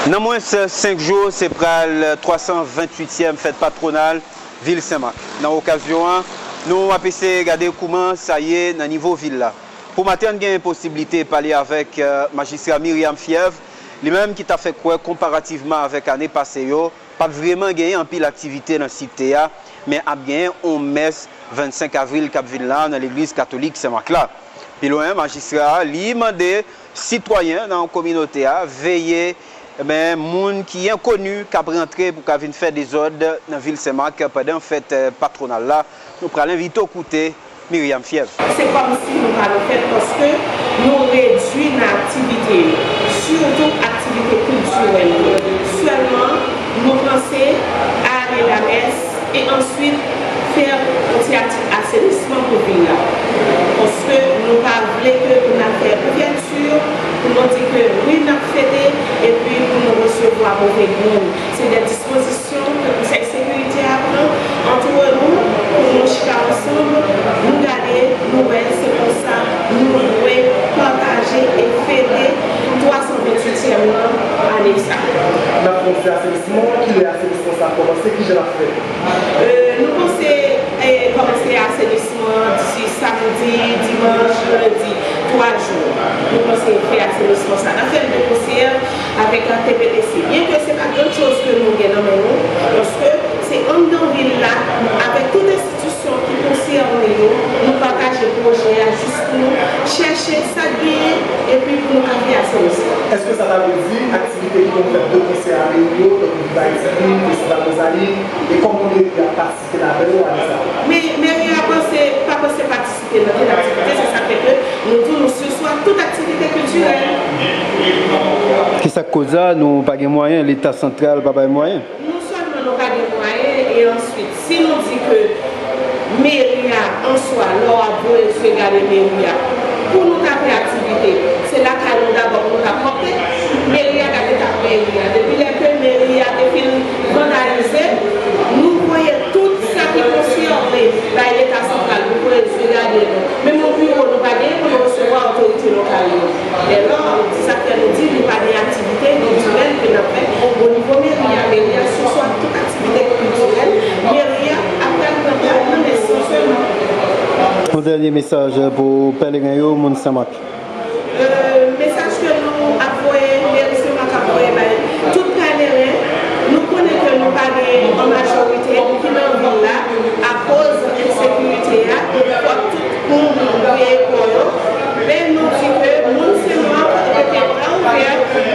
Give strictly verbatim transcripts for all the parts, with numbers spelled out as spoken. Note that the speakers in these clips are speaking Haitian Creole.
Nan mwens senk jou, se pral twa san venntuityèm fèt patwonal vil Senmak. Nan okazyon an, nou ap eseye gade kouman sa ye nan nivo vil la. Pou maten, n gen posiblite pale avèk, eh, majistra Myriam Fièvre, li menm ki ta fè kwè, konparativman avèk ane pase yo, pa t vreman genyen anpil aktivite nan site a, men ap genyen yon mès vennsenk avril k ap vin la nan legliz katolik Senmak la. Pi lwen, majistra a, li mande sitwayen nan kominote a veye, men, moun ki enkoni k ap rantre pou ka vin fè dezòd nan vil Senmak pandan fèt, eh, patwonal la. Nou pral envite w koute Myriam Fièvre. Se kòmsi nou pa nan fèt paske nou redui nan aktivite yo, sitou aktivite kiltirèl yo. Sèlman, nou panse a ale lamès e answit fè yon ti ati-, asenisman pou vil la. Paske nou pa vle ke pou n ap fè ouvèti pou nou di ke wi, n ap fete, epi pou nou resevwa move grenn. Se de dispozisyon ke Konsèy Sekirite a pran antre nou, pou nou chita ansanm, nou gade, nou wè, se konsa nou dwe pataje e fete twa san venntuityèm nan ane sa. N ap fè yon ti asenisman, kilè asenisman sa ap kòmanse, kijan l ap fèt? Euh, nou panse, eh, kòmanse asenisman disi samdi, dimanch, lendi, twa jou. Nou panse fè asenisman sa. N ap fè l de konsè avèk T P T C. Byenke se pa gran choz ke nou gen nan men nou, paske se anndan vil la, avèk tout enstitisyon ki konsène yo, nou pataje pwojè a jis pou nou chèche sa k genyen, epi pou nou ka fè asenisman. Èske sa ta vle di aktivite ki konn fèt de konsè a meri yo, tankou Viv Ayiti, Festival Mozayik, e kòman meri a patisipe ladan yo ane sa a? Men, meri a panse, pa panse patisipe nan okenn aktivite, se sa k fè ke nou di w nou sispann tout aktivite kiltirèl. Kisa k koz sa? Nou pa gen mwayen, Leta santral pa bay mwayen. Non sèlman nou pa gen mwayen, e answit, si nou di ke meri a, an swa, lè w ap voye zye gade meri a, pou nou ta fè aktivite, se lakay nou dabò pou nou ta kòmte. Meri a, gade eta meri a. Depi lè ke meri a te fin vandalize, nou voye tout sa ki konsène bay Leta santral pou voye zye gade nou. Menm yon biwo nou pa genyen pou nou resevwa otorite lokal yo. Dèlò, se sa k fè nou di nou pa gen aktivite kiltirèl ke n ap fè o nivo meri a. Meri a sispann tout aktivite kiltirèl. Meri a ap pral pran plat nan mès lan sèlman. Yon dènye mesaj pou pèleren yo, moun Senmak. Euh, mesaj ke nou ap voye, meri Senmak ap voye bay tout pèleren, nou konnen ke nou pa gen an majorite ki nan vil la akoz ensekirite a, fòk tout moun veye kò yo. Men nou di ke moun Senmak rete bra ouvè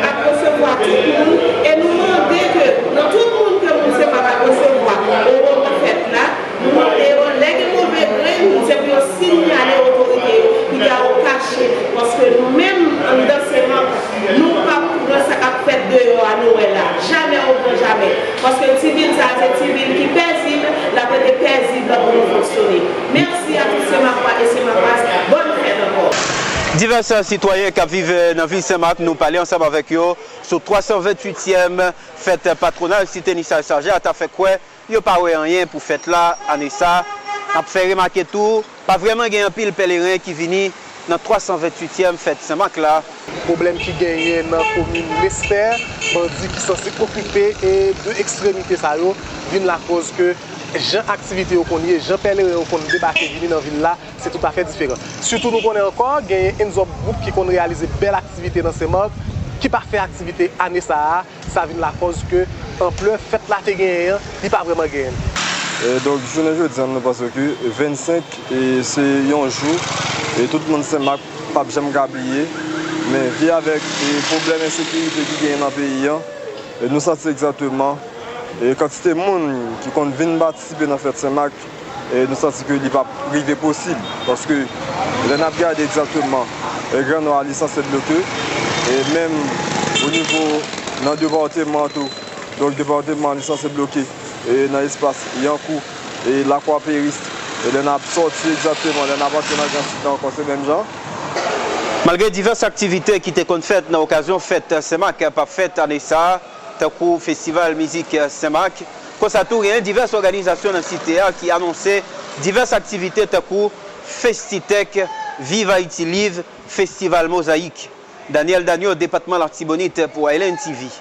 ap resevwa tout moun, e nou mande ke nan tout moun ke moun Senmak ap resevwa o moman fèt la, nou mande yo, lè gen move grenn, se pou yo sinyale otorite yo, piga yo kache, paske nou menm, anndan Senmak, nou p ap pran sa k ap fèt deyò a, nou wè la. Jamè o gran jamè. Paske ti vil sa a, se ti vil ki pèzib, l ap rete pèzib pou nou fonksyone. Mèsi a tout Senmakwa e Senmakwaz. Bòn fèt ankò. Divès sitwayen k ap viv nan vil Senmak, nou pale ansanm avèk yo sou twa san venntuityèm fèt patwonal Site Nisal Saje a ta fè kwè yo pa wè anyen pou fèt la ane sa. N ap fè remake tou, pa vrèman gen anpil pèleren ki vini nan twa san venntuityèm fèt Senmak la. Pwoblèm ki genyen nan komin Lestè, bandi ki sanse okipe e de ekstremite sa yo vin lakòz ke jan aktivite yo konn ye, jan pèleren yo konn debake vini nan vil la, se toutafè diferan. Sitou nou konnen ankò, genyen Enzòp Gwoup ki konn reyalize bèl aktivite nan Senmak, ki pa fè aktivite ane sa a, sa vin lakòz ke anplè fèt la te genyen an, li pa vrèman genyen l. E donk, jounen jodi a, nou panse ke vennsenk, e se yon jou, e tout moun Senmak p ap janm ka bliye, men vye avèk, e pwoblèm ensekirite ki genyen nan peyi an, e nou santi egzakteman, e kantite moun ki konn vin patisipe nan fèt Senmak, e nou santi ke li p ap rive posib, paske lè n ap gade egzakteman, e Gran Nò a li sanse bloke, e menm o nivo nan depatman tou, donk depatman li sanse bloke, e nan espas Yankou e Lakwa Peris, e lè n ap sòti egzakteman, lè n ap antre nan Gran Sid la ankò, se menm jan. Malgre divès aktivite ki te konn fèt nan okazyon fèt Senmak p ap fèt ane sa a, tankou festival mizik Senmak. Konsa tou, genyen divès òganizasyon nan site a ki anonse divès aktivite tankou Festitech, Viv Ayiti Live, Festival Mozayik. Daniel Daniel, depatman Latibonit pou Island T V.